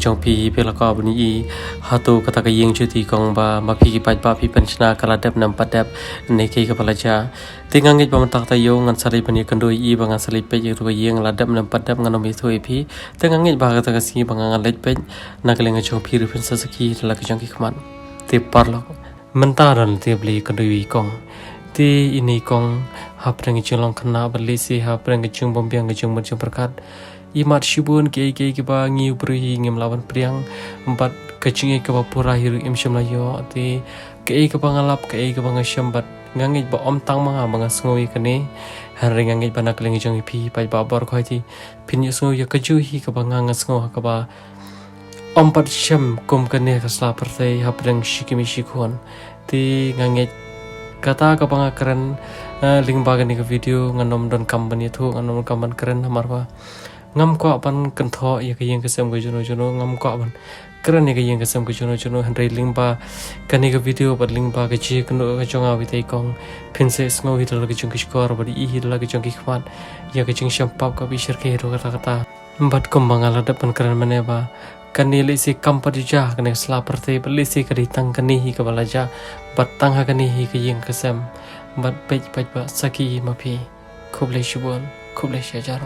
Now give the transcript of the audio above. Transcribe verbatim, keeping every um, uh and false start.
Jong phi hi phi la kwah ban ïohi hato kata ka ïing jong i kong ba ma phi ki paidbah phi pynshna ka la dep ne em pat dep, ne kaei kaba la jia. Te nga ngeit ba mynta ka taïew ngan sa leit ban ïakynduh ïa i ba ngan sa leit peit ïa kato ka ïing la dep ne em pat dep, ngan ym ïathuh ïa phi. Te nga ngeit ba ha kata ka sngi ba nga ngan leit peit, na ka liang jong phi ruh phin sa sakhi da la ka jong ki khmat. Te paralok, mynta don te ba la ïakynduh ïa i kong. Te ine i kong, hapdeng ka jinglong khynnah bad lehse hapdeng ka jingbymbiang ka jingmut jingpyrkhat, imat shibun kiei kiei kiba ngi u briew hi ngim lah ban pdiang, bad ka jingïeit kaba pura hi ruh im shym la ïoh. Te kaei kaba nga lap, kaei kaba nga shem, bad nga ngeit ba ym tang ma nga ba nga sngew ïa kane, hynrei nga ngeit ba na ka liang jong i phi paidbah baroh hi te phin ïohsngew ïa kajuh hi kaba nga nga sngew ha kaba ym pat shem kum kane ka sla pyrthei hapdeng shi kmie shi khun. Te nga ngeit kata kaba nga kren, eh, lyngba kane ka video, ngan ym donkam ban ïathuh, ngan ym donkam ban kren, namar ba ngam kwah ban kynthoh ïa ka ïing ka sem ka juno juno, ngam kwah ban kren ïa ka ïing ka sem ka juno juno, hynrei lyngba kane ka video bad lyngba ka jingïakynduh ka jong nga ïa i kong, phin sa sngew hi da la ka jong ki shkor bad ïohi hi da la ka jong ki khmat ïa ka jingshem pap kaba i shyrkhei ruh katta katta. Bad kumba nga la dep ban kren mynne ba kane lehse kam pat ju jia, kane ka sla pyrthei, bad lehse ka dei tang kane hi kaba la jia, bad tang ha kane hi ka ïing ka sem. Bad peit, peit ba sakhi ma phi. Khublei shibun, khublei shihajar.